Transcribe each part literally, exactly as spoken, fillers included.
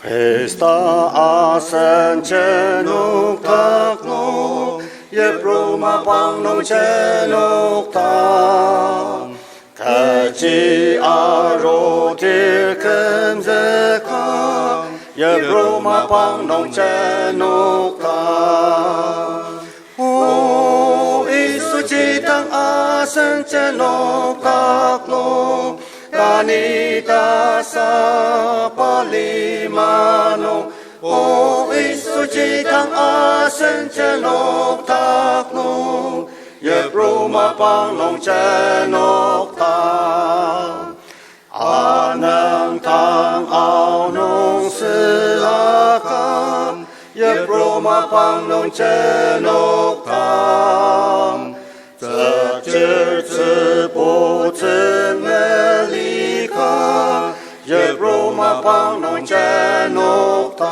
Khrista asen jenokdak nung, yipru mapang nung jenokdak. Kechi arudir kümzüka, yipru mapang nung jenokdak. O Yisuji dang asen jenokdak nung, tanü ta saba lima nung. O Yisuji dang asen jenokdak nung, yipru mapang nung jenokdak. Anüng dang aonung süaka, yipru mapang nung jenokdak. Tsüchir tsübu tsüngelika, yipru mapang nung jenokdak.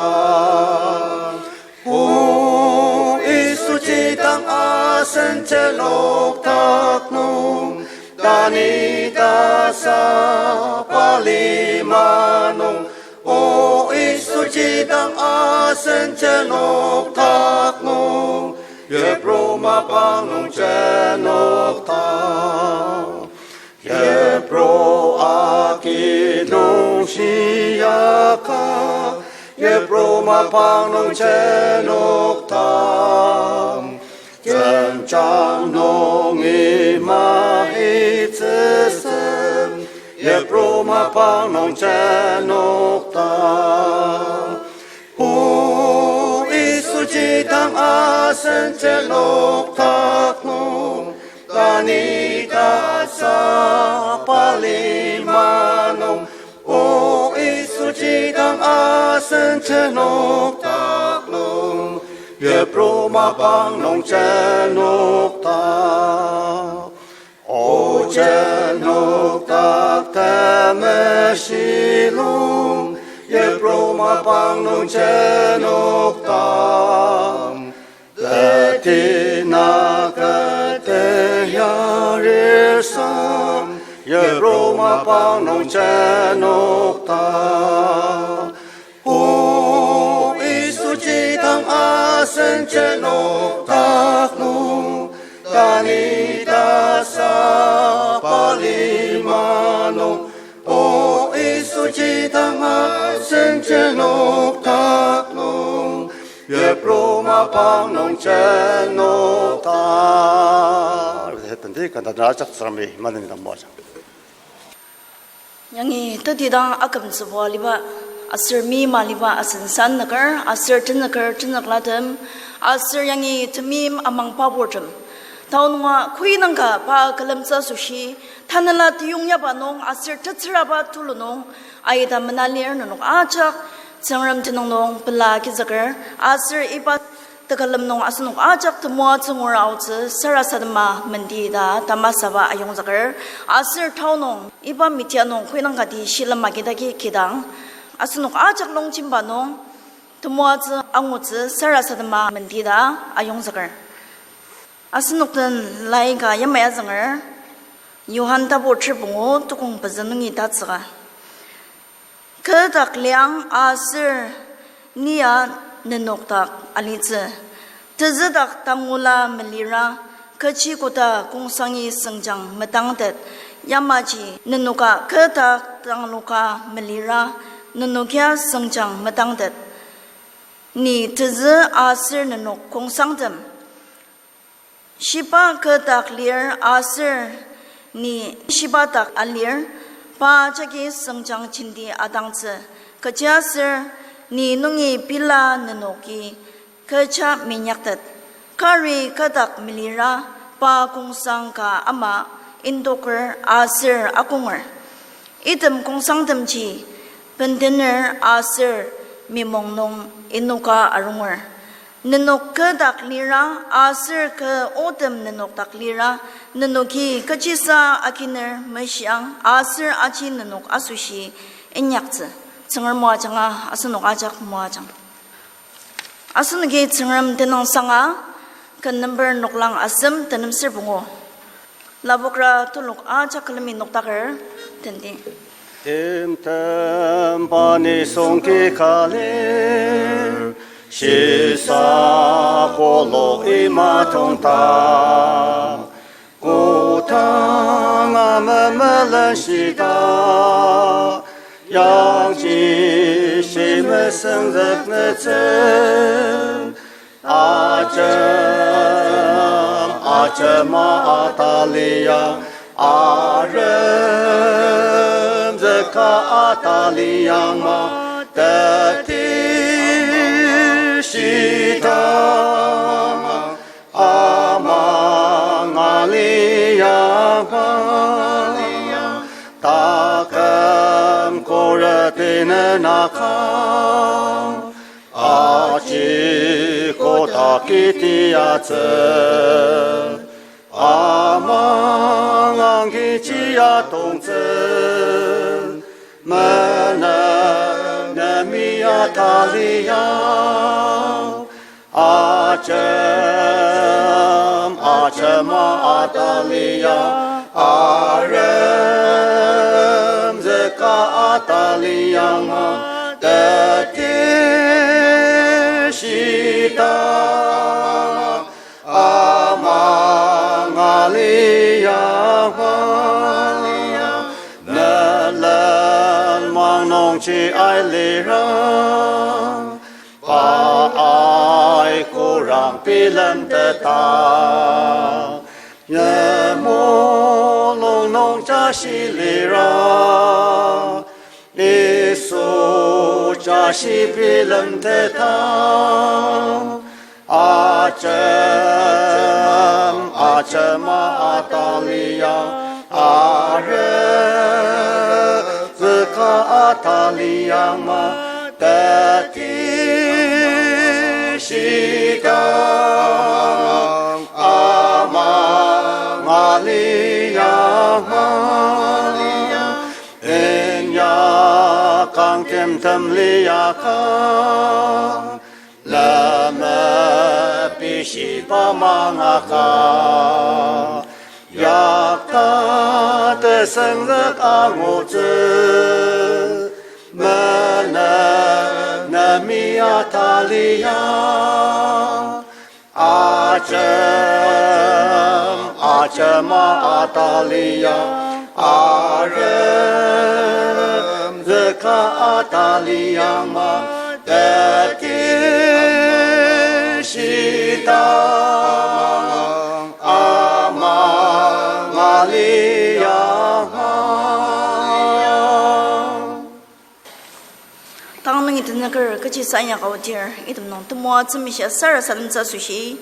O Yisuji dang asen jenokdak nung, tanü ta saba lima nung. O Yisuji dang asen jenokdak nung, yipru mapang nung jenokdak. Yipru agi nung shiaka, yipru mapang nung jenokdak. Jenjang nungi mahitsüsem, yipru mapang nung jenokdak. O Yisuji dang asen jenokdak nung, tanü ta saba lima nung. O Yisuji dang asen jenokdak nung, yipru mapang nung jenokdak. O jenokdak temeshi lung, yipru mapang nung jenokdak. Teti na kete yarisam, yipru mapang nung jenokdak. O Yisuji dang asen jenokdak nung, tanü ta saba lima nung. O Yisuji dang asen jenokdak nung, yipru mapang nung jenokdak. Tenti kanga ajak Tsüngremi maneni dang moajang. Yangi tetidang akümtsübua aliba, aser meima aliba asen sannüker, aser tenüker, tenüklatem, aser yangi temeim amangba purtem. Tao nunga koi nangka pa külemtsü asoshi, tanela teyongyaba nung, aser tetsüraba tulu nung, aita menalir nenok ajak, Tsüngrem tenüng nung pela agizüker, aser iba tekülem nung asenok ajak temoatsü ngura aotsü sarasadema menti ta tamasaba ayongzüker, aser tao nung iba media nung koi nangkati shilem agidagi kidang, asenok ajak longjemba nung temoatsü angutsü sarasadema menti ta ayongzüker. Asenok den lai ka yamai azünger, Johan tapu ter pungu tukong pezü nungi tatsüka. Kü dak liang aser nia nenok dak alitsü. Tezü dak tangula melira, kechi koda kongsangi sengjang metangtet, yamaji nenoka kü dak tangloka melira, nenokia sengjang metangtet. Ni tezü aser nenok kongsangtem. Shiba kü dak lir aser ni shiba dak alir, pa jagi sengjang jenti atangtsü, kechiaser ni nungi pila nenoki kecha minyaktet. Kari kü dak melira pa kongsang ka ama indoker aser akonger. Item kongsangtemji bendener aser mimong nung inoka arunger. Nenok kü dak lira aser kü otem nenok dak lira, nenoki kechisa akiner meshiang aser aji nenok asoshi inyaktsü. Tsüngrem moajanga asenok ajak moajang. Asenoki Tsüngrem tenüngsanga, ken number noklang asem tenem ser pungu. Lapokra telok ajak külemi noktaker, tenti. Timtem pa nisung ki ka lir, shisa polo ima tongta. Kodanga memelen shita, yangji shi mesüngzük nütsü. Ajema, ajema ataliang, aremzüka ataliang ma teti shita. Amang aliaba, taküm koreti nenaka, aji koda kiti atsü. Amang angkichi atongtsü, menep nemi ataliang. Ajem, ajema ataliang, aremzüka ataliang ma teti shita. Amang aliaba, nelen mang nungji ailira. Pa ai kurang bilemteta, ne mulung nung jashi lira. Yisu jashi bilemteta, ajem, ajema ataliang, aremzüka ataliang ma teti shita. Amang aliaba, inyakang timtem liaka, lemepi shiba mangaka, yakta tesengzük angutsü, menep nemi ataliang. Ajem, ajema ataliang, aremzüka ataliang ma teti shita. Amang aliaba. Tang nungi tenüker kechi sa inyaka odir, item nung temoatsü mishia sarasademtsü asoshi,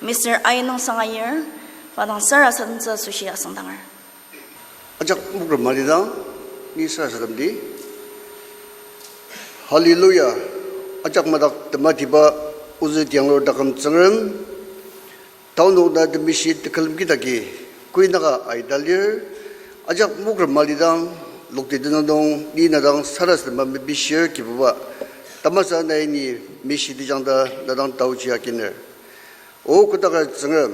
Mister Ainung Sangayir, pa dang sarasademtsü asoshi asüngdanger. Ajak mokra malidang, ni sarasademdi. Hallelujah. Ajak madak tematiba ozü tianglur taküm Tsüngrem. Tanü nung na temeshi tekülem kidaki, kuinaka aita lir, ajak mokra malidang, lokti tenüng nung ni na dang sarasadema mepishir Kibuba, tamasa nai ni meshitejang ta na dang taochi akiner. O kotaka Tsüngrem,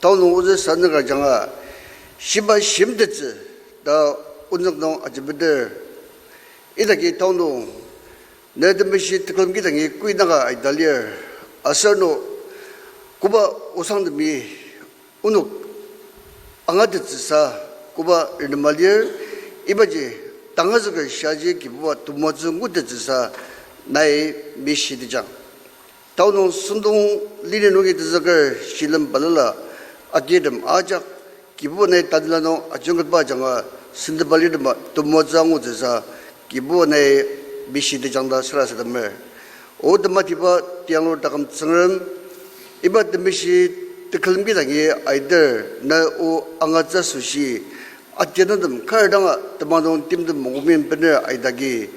tanü nung ozü sanüka ajanga, shiba shimtettsü ta onük nung ajebeter, idaki tanü nung, ne temeshi tekülem kidangi kuinaka aita lir, aser ano koba osangtemi onok angatettsüsa koba renema lir, ibaji tangazüker shiaji Kibuba temoatsü ngutettsüsa nai meshitejang. Tanü nung süngdong linen nungi tenzüker shilem balala agitem ajak Kibuba nai tanela nung ajungketba ajanga sentepa lirtema temoatsü angutsüsa Kibuba nai meshitejang ta sarasademer. O tematiba tianglur taküm Tsüngrem, iba temeshi tekülem kidangi aiter na o angatsü asoshi, atianudem kar danga temang nung timtem mongkomi bener aitagi,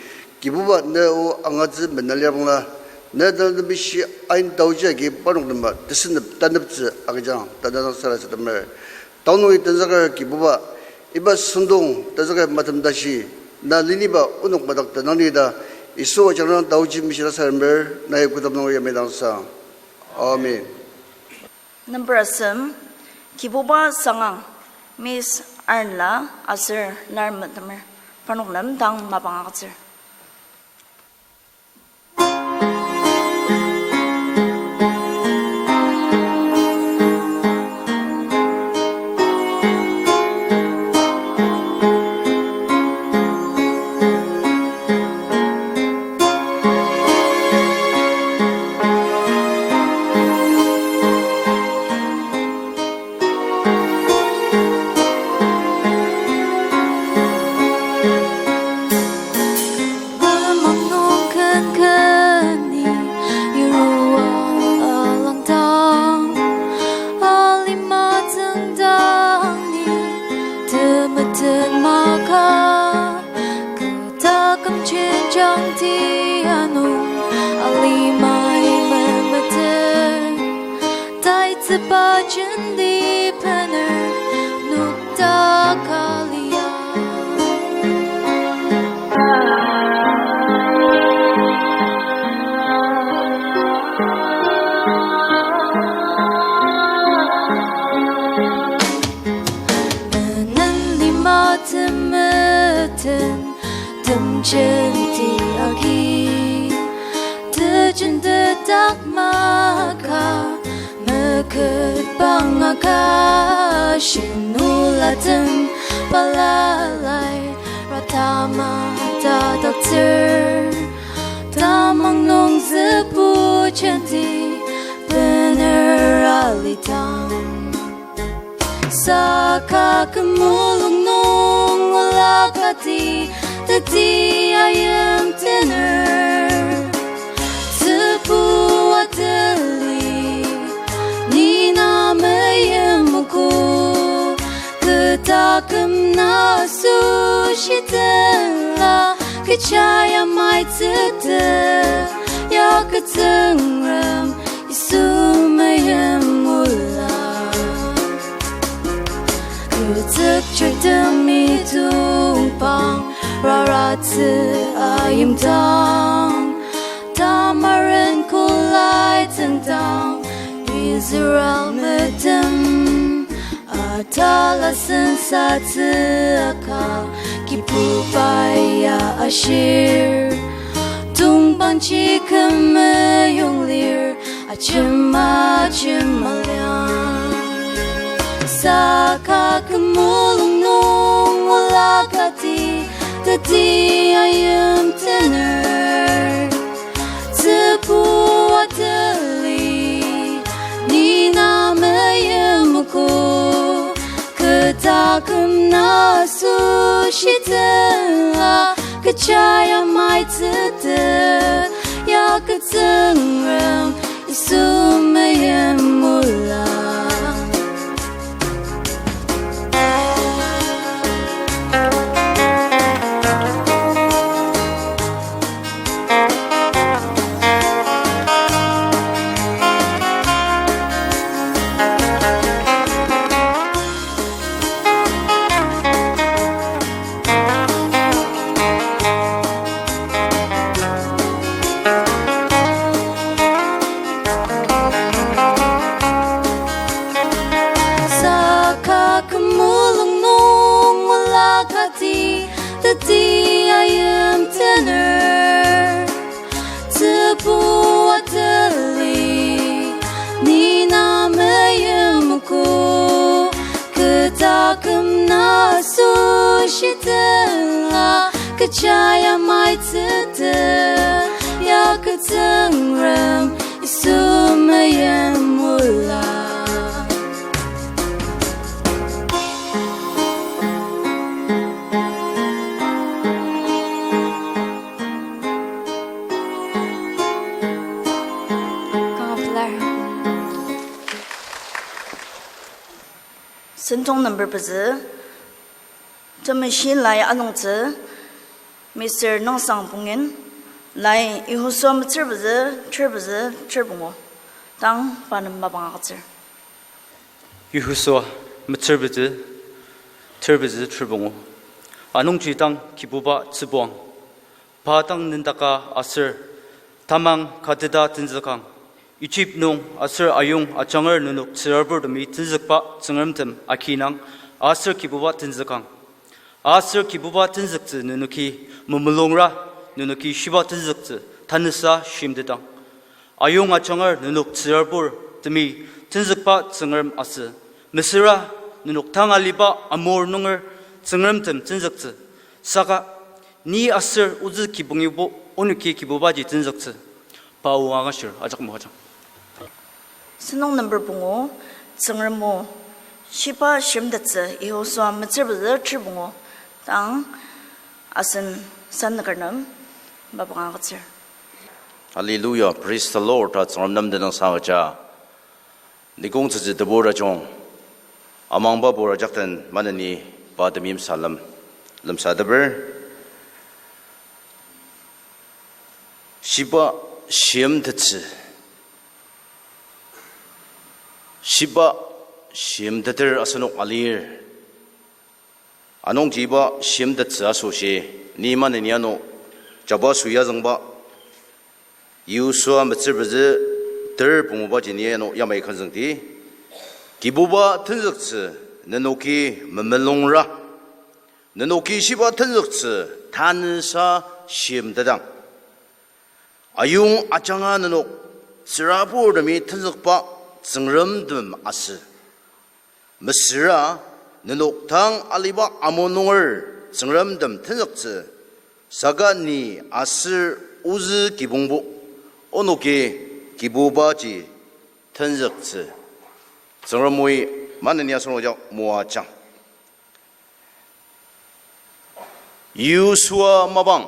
Kibuba na o angatsü mena lir bangla, na tanü temeshi ain taoji agi parnok tema tesenep taneptsü agüjang ta na dang sarasademer. Tanü nungi tenzüker Kibuba, iba süngdong tenzüker matem tashi, na liniba onok madak tenangni ta, Yisu ajanga taoji meshiteta saremer, nai kodang nung yamai dang sang. Amen. Number asem, Kibuba sangang, Miss Arnla aser Narmetemer. Parnok nem dang mapang agütsür. Lenmang nung ken keni yirua alangdang, alima tsüngdang ni temeten maka, kü taküm jenjang tia nung alimai memetet, taitsüba jenti bener nokdak alia. Menen lima temeten temjenti agi, tejen tetak maka, meketbang aka, shinulatem balalai ratama tataktsür, tamang nung zübu jenti bener alidang. Saka kü mulung nung ola kati teti ayimtener, tsübu ateli ni na meyimuku, kü taküm na asoshi tenla, kecha yamai tsüte, ya kü Tsüngrem Yisu meyim ola. Kü tsükchirtemi tongpang raratsü ayimdang, tamaren kolai tsüngdang, Israel metem atala sensatsü aka, Kibuba ya ashir, tongpangji kü meyong lir, ajema ajema liang. Saka kü mulung nung ola kati teti ayimtener, tsübu ateli ni na meyimuku, kü taküm na asoshi tenla, kecha yamai tsüte, ya kü Tsüngrem Yisu meyim ola. Saka kü mulung nung ola kati teti ayimtener, tsübu ateli ni na meyimuku, kü taküm na asoshi tenla, kecha yamai tsüte, ya kü Tsüngrem Yisu meyim ola. Kanga pelar. Sentong number pezü, Temeshi lai anungtsü, Mister Nungsang Pongin, lai Yihusua metsür pezü, ter pezü, ter pungu. Tang pa nem mapang agütsür. Yihusua metsür pezü, ter pezü, ter pungu. Anungji tang Kibuba tsübuang, pa tang nendaka aser tamang kateta tenzükang, Egypt nung aser ayong ajanger nenok tsüraburtemi tenzükba tsüngremtem akinang aser Kibuba tenzükang. Aser Kibuba tenzüktsü nenoki memulungra, nenoki shiba tenzüktsü tanüsa shimtetang. Ayong ajangar nenok tsürabur temi tenzükba Tsüngrem asü. Mesüra nenok tang aliba amur nunger tsüngremtem tenzüktsü. Saka ni aser ozü kibongibo onoki Kibubaji tenzüktsü. Pa o angashir ajak moajang. Sentong number pungu, Tsüngrem o, shiba shimtettsü, Yosua metsür pezü ter pungu, tang asen sanüker nem mapang agütsür. Hallelujah, praise the Lord, ta Tsüngrem nem tenüngsang agüja. Nikong tsütsü tebur ajung, amangba bur ajakten maneni pa temeim salem lemsateper. Shiba shimtettsü. Shiba shimteter asenok alir. Anungji iba shimtettsü asoshi, ni maneni ano jaba süi azüngba, Yosua metsür pezü ter pungubaji ni ano yamai kenzüngdi. Kibuba tenzüktsü nenoki memulungra, nenoki shiba tenzüktsü tanüsa shimtetang. Ayong ajanga nenok tsüraburtemi tenzükba tsüngremtem asü. Mesüra nenok tang aliba amur nunger tsüngremtem tenzüktsü, saka ni aser ozü kibongbo onoki Kibubaji tenzüktsü. Tsüngrem oi maneni asenok ajak moajang. Yosua mapang,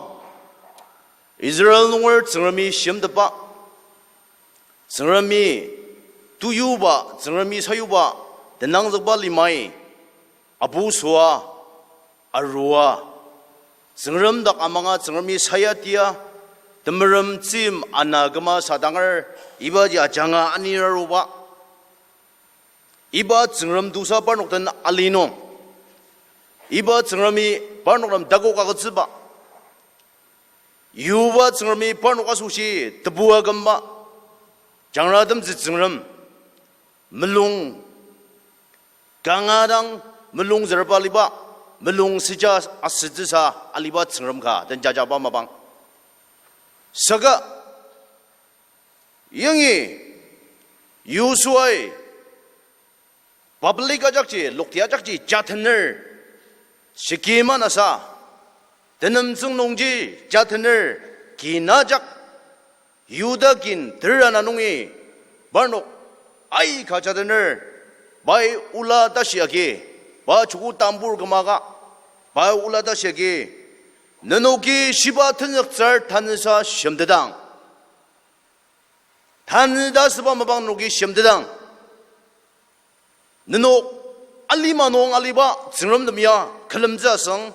Israel nunger Tsüngremi shimtetba, Tsüngremi tuyuba, Tsüngremi sayuba, tenangzükba limai, apu süa, arua, Tsüngrem dak amanga Tsüngremi sayatia, temerem tzim ana küma sadanger, ibaji ajanga anir aruba. Iba Tsüngrem tusa parnok den ali nung, iba Tsüngremi parnok nem takok agütsüba. Yuba Tsüngremi parnok asoshi tebua kümba, jangratemtsü Tsüngrem, mulung kanga dang mulung zerba aliba, mulung sija asütsüsa aliba Tsüngrem ka den jajaba mapang. Saka yangi Yosuai public ajakji, lokti ajakji jatener, Shekem anasa, tenemtsüng nungji jatener, kin ajak, Yihuda kin ter ana nungi, parnok aika jatener, pai ola tashi agi, pa joko tambur küma ka, pai ola tashi agi, nenoki shiba tenzüktsür tanüsa shimtetang. Tanü ta asüba mapang nenoki shimtetang. Nenok alima nung aliba tsüngremtem ya külemtsü asüng,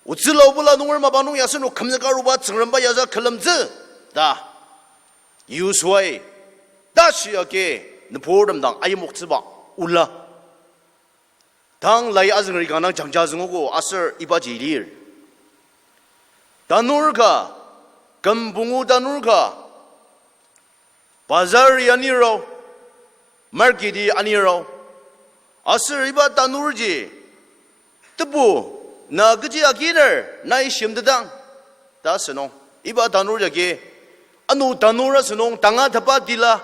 otsüla obula nunger mapang nung ya asenok kümzüka aruba tsüngremba ya sa külemtsü ta Yosuai tashi agi nüburtem dang ayimoktsüba ola. Tang lai azüngri kanga dang jangja züngogo aser ibaji lir. Tanur ka, küm pungu tanur ka, bazar-i anir ao, market-i anir ao. Aser iba tanurji, tebu, na kechi akiner, nai shimtetang ta asünung. Iba tanur jagi, ano tanur asünung, tangatetba tila,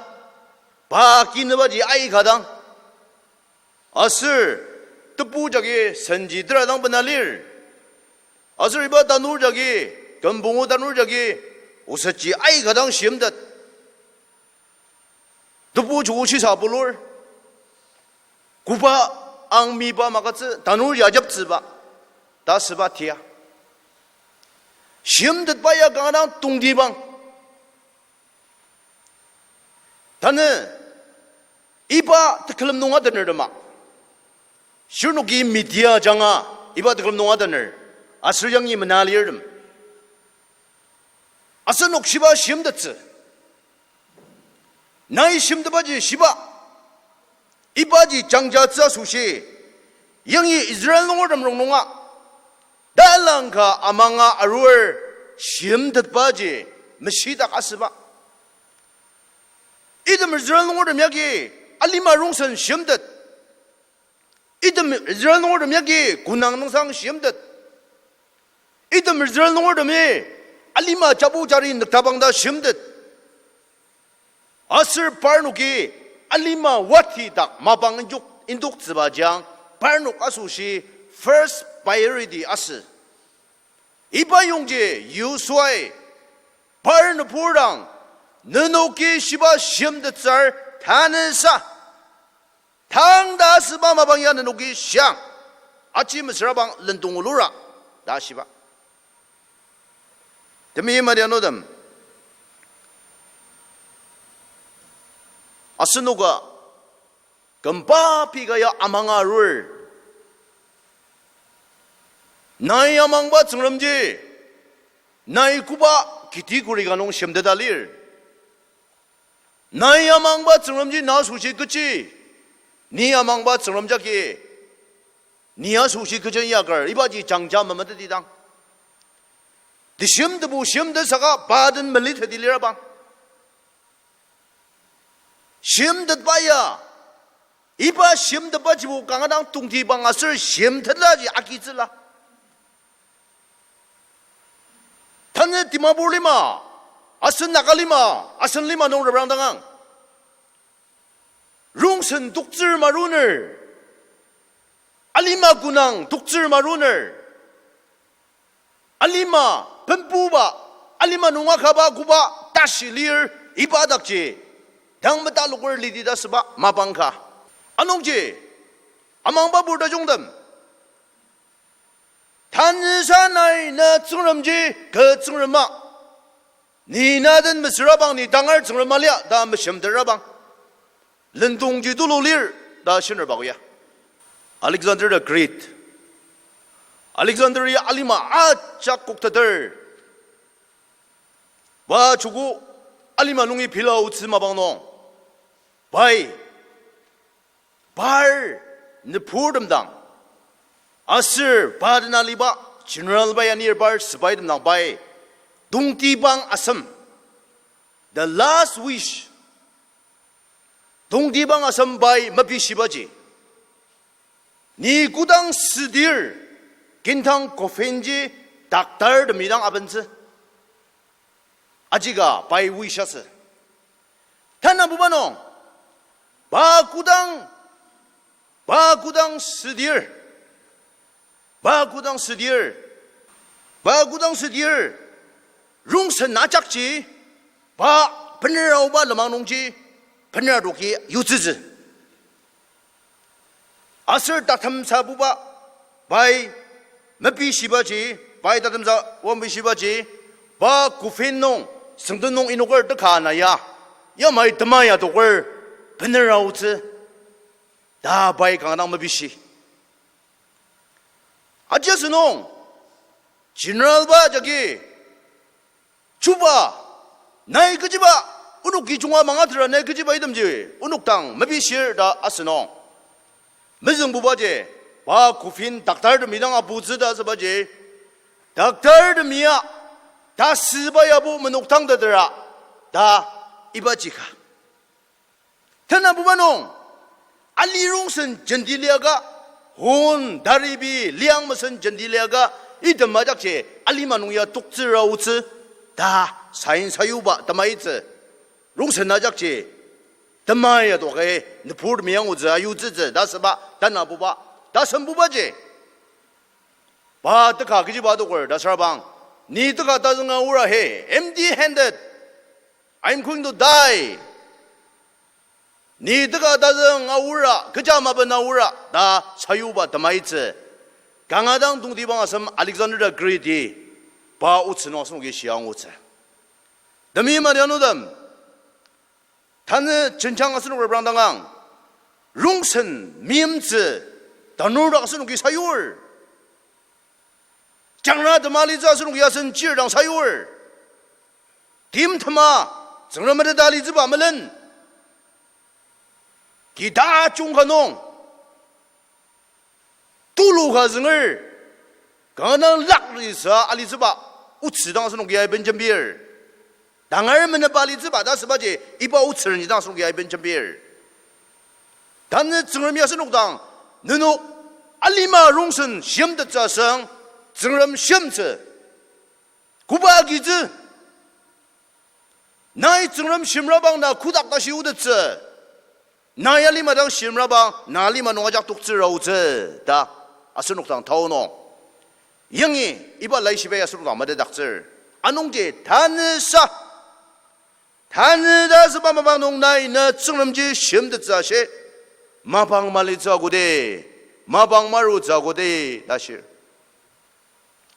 pa kinübaji aika dang. Aser tebu jagi senji tera dang bena lir. Aser iba tanur jagi, küm pungu tanur jagi, osetji aika dang shimtet. Tebu joko shisa bulur. Koba angmiba magütsü, tanur ya ajeptsüba ta asüba tia. Shimtetba ya kanga dang tongtibang. Tanü iba tekülem nung atener tema. Shirnoki media ajanga iba tekülem nung atener. Aser yangi mena alirtem, asenok shiba shimtettsü, nai shimtetbaji shiba, ibaji jangjatsü asoshi, yangi Israel nungertem rongnunga talangka amanga arur shimtetbaji meshidak asüba. Item Israel nungertem yagi alima rongsen shimtet. Item Israel nungertem yagi kunang nungsang shimtet. Item Israel nungertemi alima jabu jari nüktabang ta shimtet. Aser parnoki alima wati dak mapang indok, indoktsüba jang parnok asoshi first priority asü. Iba yongji Yoshua-i par nübur dang, nenoki shiba shimtetsür tanüsa, tang ta asüba mapang ya nenoki shiang, aji mesüra bang lendong olura, ta shiba. Temeim adianutem, asenoka kümba pika ya amanga arur. Nai amangba Tsüngremji nai koba category ka nung shimteta lir? Nai amangba Tsüngremji na asoshi kechi, ni amangba Tsüngrem jagi ni asoshi kechi inyaker, ibaji jangja memetetidang, teshimtepba shimtet saka pa den meliteti lirabang. Shimtetba ya, iba shimtetbajibo kanga dang tongtibang aser shimtetlaji agitsüla. Tanü Dimapur lima, asen Naga lima, asen lima nung reprangdangang, rongsen toktsür maruner, alima kunang toktsür maruner, alima pempuba, alima nung akaba koba tashi lir, iba dakji dang metaloker liti ta süba mapang ka. Anungji, amangba pur tajungtem, tanüsa nai na Tsüngremji kü Tsüngrema, ni na den mesürabang, ni tangar Tsüngrem alia ta meshimterabang, lendongji tulu lir ta shinerba koya. Alexander the Great, Alexander-i alima ajak kokteter, pa joko alima nungi pila otsü mapang nung, pai par nüburtem dang, aser pa den aliba general pai anir par sepaitem dang pai tongtibang asem, the last wish, tongtibang asem pai mepishibaji, ni kodang südir, kintang coffin ji doctor temi dang abentsü. Ajika pai wish asü. Tanabuba nung, pa kodang, pa kodang südir, pa kodang südir, pa kodang südir, rongsen ajakji, pa bener aoba lenmang nungji, bener adoki yutsütsü. Aser tatemsabuba, pai mepishibaji, pai tatemsa wa mepishibaji, pa coffin nung, süngden nung inoker teka ana ya, yamai tema ya adoker bener aotsü, ta pai kanga dang mepishi. Aji asünung, general pa jagi, chuba, nai kechiba, onoki junga mangatetra nai kechiba itemji onok dang mepishir ta asünung, mezüngbubaji, pa coffin doctor temi dang aputsü ta asübaji, doctor temi ya, tasüba yabo menok tangtetera, ta ibaji ka. Tanabuba nung, ali rongsen jenti liaka, hon taribi liang mesen jenti liaka, item ajakji alima nung ya toktsür aotsü, ta sign sayuba temaitsü. Rongsen ajakji, temai adokai, nüburtemi angutsü ayutsütsü ta süba, tanabuba, tasembubaji, pa teka kechiba adoker ta sürabang, ni teka tazünga aora he, empty handed, I'm going to die. Ni teka tazünga aora, kecha maben aora ta sayuba temaitsü. Kanga dang tongtibang asem Alexander the Great-i pa otsü nung asenoki shia angutsü. Temeim adianutem, tanü jenjang asenok reprangdangang, rongsen meimtsü tanur dak asenoki sayur. Jangra tema alitsü asenoki asen chir dang sayur. Timtema, Tsüngrem meteta alitsüba melen, ki tajung ka nung, tulu ka zünger, kanga dang lakri sa alitsüba otsü dang asenoki aiben jembir. Tangar menepa alitsüba ta asübaji iba otsü renji dang asenoki aiben jembir. Tanü Tsüngremi asenok dang, nenok Alima rongsen shimtettsü asüng, Tsüngrem shimtsü. Koba agitsü. Nai Tsüngrem shimrabang na kotak tashi otettsü. Nai alima dang shimrabang na alima nung ajak toktsür aotsü ta asenok dang tao nung. Yangi iba laishiba ya asenok dang metetdaktsür. Anungji tanü sa Tanü ta asüba mapang nung nai na Tsüngremji shimtettsü ashi, mapang malitsü akodi, mapang marutsü akodi ta shir.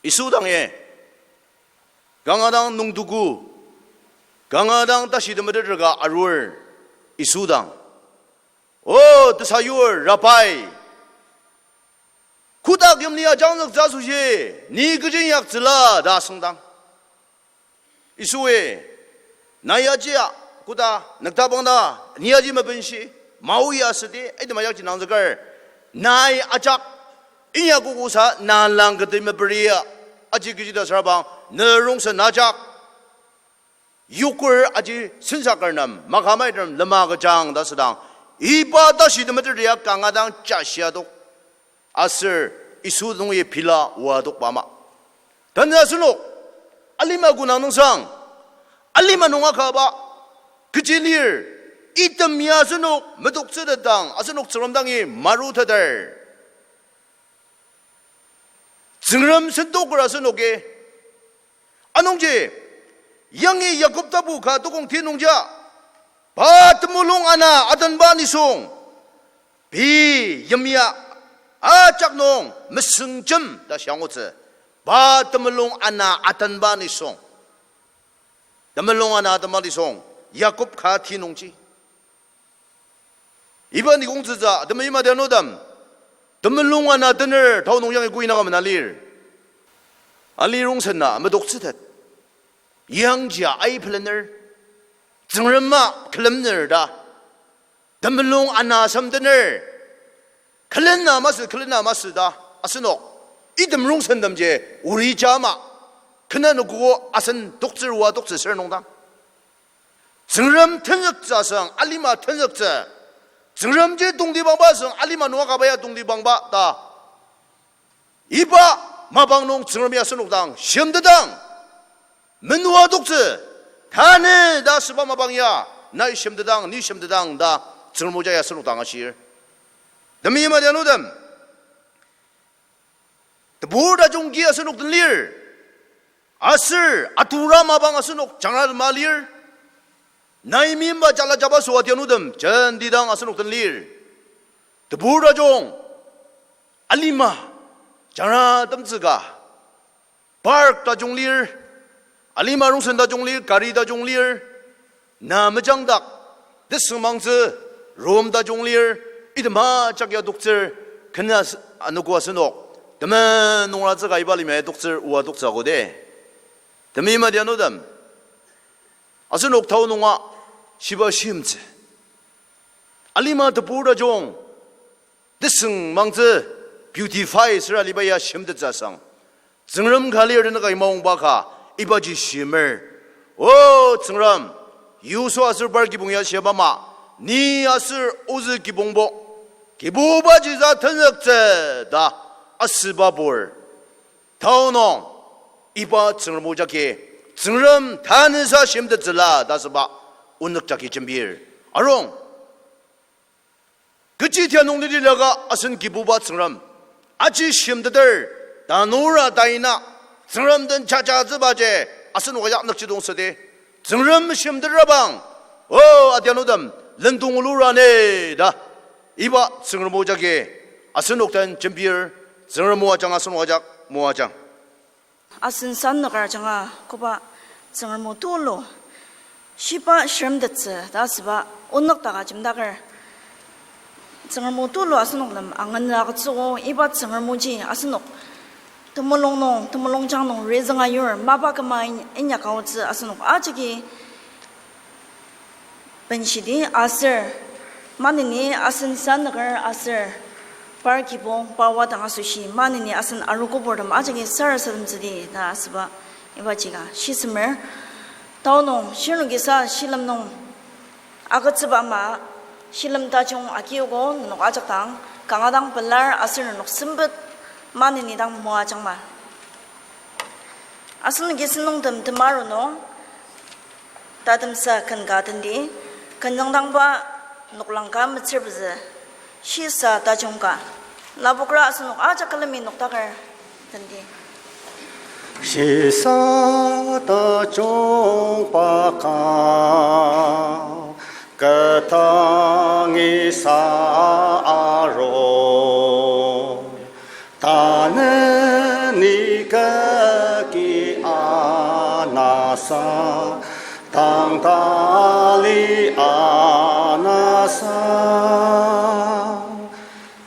Yisu dang e, kanga dang nüngtugu, kanga dang tashi temeteter ka arur, Yisu dang. O tesayur, Rabbi, kotak yimli ajangzüktsü asoshi, ni kechi inyaktsüla ta asüngdang. Yisui, nai ajia, koda, nüktabangda, ni aji mebenshi, maoya südi, aitema yakji nangzüker, nai ajak, inyakokosa, na lang kati meperia, aji kechi ta sürabang, ne rongsen ajak, yukur aji sensaker nem, makamaitem lema kejang ta südang, iba tashi temeteria kanga dang jashia tok. Aser Yisu nungi pela oa tokba ama. Tanü asenok, alima kü nung nüngsang, alima nung akaba, kechi lir, item ya asenok metoktsütetdang, asenok Tsüngrem dangi maruteter. Tsüngrem sentoker asenoki. Anungji, yangi Yakob tapu ka tukong ti nungja, pa temulung ana atenba nisung, pei yimya ajak nung mesüngjem ta shia angutsü, pa temulung ana atenba nisung. Temulung ana atenba nisung, Yakob ka ti nungji. Iba nikongtsütsü, temeim adianutem, temulung ana tener tao nung yangi koinaka mena lir. Ali rongsen na metoktsütet. Yangjia aipelener, Tsüngrema külemner ta, temulung ana semtener, külena masü, külena masü ta, asenok, item rongsentemji, ori jama, kena nüko asen toktsür oa toktsü sür nungdang. Tsüngrem tenzüktsü asüng alima tenzüktsü. Tsüngremji tongtibangba asüng alima nung akaba ya tongtibangba ta. Iba mapang nung Tsüngremi asenok dang shimtetang. Menoa toktsü. Tanü ta asüba mapang ya. Nai shimtetang, ni shimtetang ta Tsüngrem oja ya asenok dang ashir. Temeim adianutem, tebur tajung ki asenok den lir. Aser atura mapang asenok jangra tema lir. Nai meimba jala jabaso adianutem jentidang asenok den lir. Tebur tajung alima jangra temtsüka, park tajung lir, alima rongsen tajung lir, kari tajung lir, na mejangdak, tesüngmangtsü, room tajung lir, item ajak ya toktsür, kena s-, anogo asenok, temen nungratsüka iba lima ya toktsür, oa toktsü akode. Temeim adianutem, asenok tao nunga shiba shimtsü. Alima tebur tajung, tesüngmangtsü, beautify süra aliba ya shimtettsü asüng. Tsüngrem ka lir tenüka imaongba ka, ibaji shimer. O Tsüngrem, Yusua aser par kibong ya shiaba ama, ni aser ozü kibongbo, Kibubaji sa tenzüktsü ta asüba pur. Tao nung, iba Tsüngrem o jagi, Tsüngrem tanüsa shimtettsüla ta asüba, onük jagi jembir. Arung, kechi tia nung lidi laka asen Kibuba Tsüngrem, aji shimteter, tanura taina, Tsüngrem den jajatsübaji, asen oya nükjidong südi. Tsüngrem shimtetrabang, o adianutem, lendong lura ne ta. Iba Tsüngrem o jagi, asenok den jembir, Tsüngrem o ajanga asen o ajak moajang. Asen sanüker ajanga koba Tsüngrem o tulu shiba shiremtettsü ta asüba onük daka jemdaker. Tsüngrem o tulu asenok nem angana agütsüogo iba Tsüngrem oji asenok temulung nung, temulungjang nung rezünga yur mapa küma in-, inyaka aotsü asenok ajaki benshidi aser, maneni asen sanüker aser, par kibong, par wadang asoshi, maneni asen arogoburtem ajaki sarasademtsüdi ta asüba, ibaji ka shisemer. Tao nung, shirnokisa shilem nung agütsüba ama, Shilem tajung agiogo nenok ajak dang, kanga dang pelar aser nenok sempet maneni dang moajangma. Asenoki sentongtem temaru nung, tatemsa ken ka tendi, ken züngdangba noklang ka metsür pezü, shisa tajung ka. Lapokra asenok ajak külemi noktaker tendi. Shisa tajungba ka, kü tangi sa aru. Tanü ni kü ki anasa, tang tali anasa.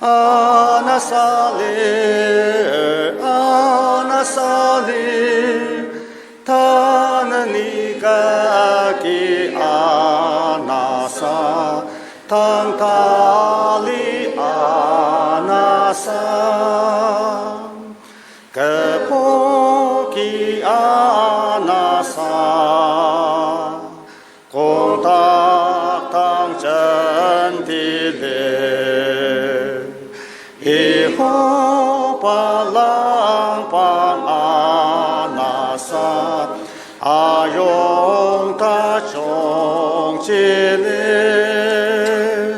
Anasa lir, anasa lir, tanü ni kü ki anasa, tang tali anasa. Kübok ki anasa, kongtak tang jenti lir. Yihova langpang anasa, ayong tajungji lir.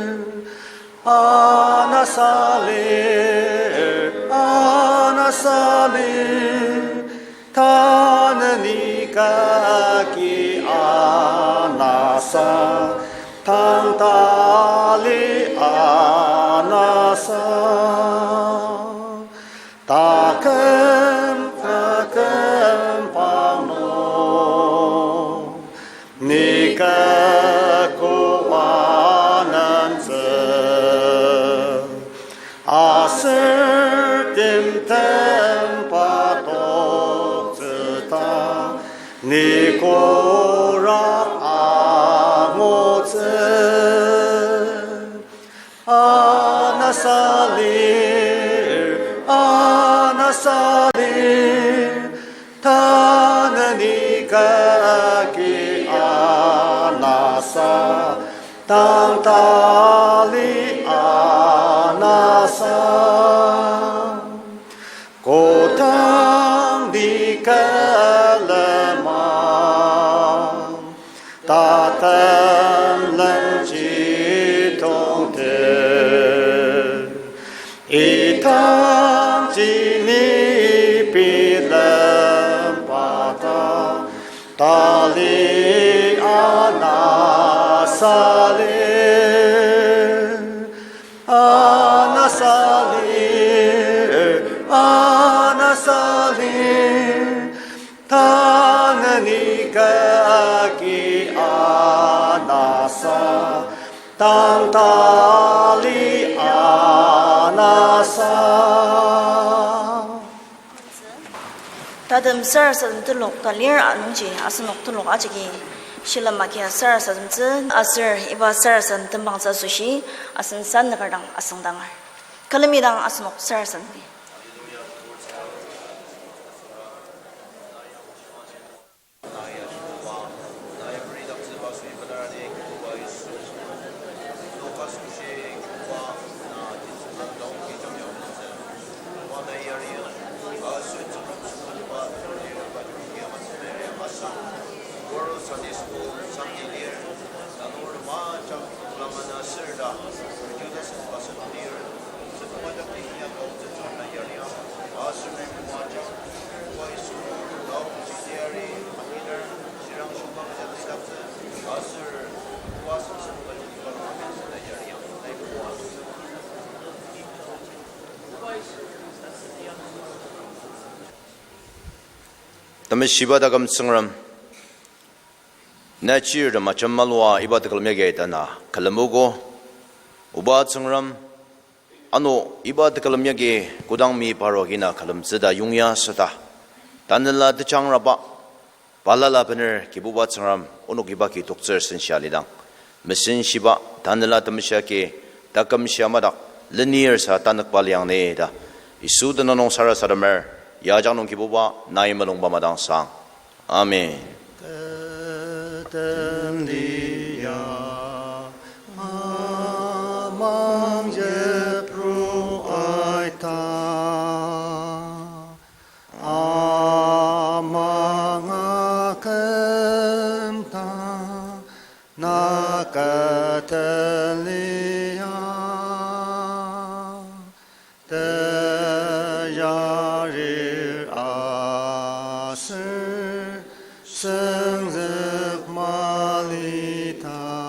Anasa lir, anasa lir, tanü ni kü ki anasa, tang tali anasa. Taküm, taküm pano, ni kü koanentsü, aser timtem patoktsü ta, ni kora angutsü. Anasa lir, anasa lir, tanü ni kü ki anasa, tang tali anasa. Kodang ni külema tatem lengji tongtir, idangji ni bilemba ta, tali anasa lir. Anasa lir, anasa lir, tanü ni kü ki anasa, tang tali anasa. Tatem sarasadem telok ta lir anungji asenok telok ajaki shilem agia sarasademtsü aser iba sarasadem tembangtsü asoshi asen sannüker dang asüngdanger. Külemi dang asenok sarasademdi. Temeshiba taküm Tsüngrem, na chirtem ajemalu iba tekülem yagi tana külemogo. Oba Tsüngrem, ano iba tekülem yagi kodang mi parok agi na külemtsü ta yongya süta, tanela tejangraba balala bener Kibuba Tsüngrem onok iba ki toktsür senshi alidang, mesenshiba Tanela Temeshi agi taküm shia madak lenir sa tanükba liang ni ta Yisu tenüng nung sarasademer, ya ajak nung Kibuba nai mulungba madangsang. Amen. Kü tem lia, a na ka teliang, teyarir aser sengzük mali ta.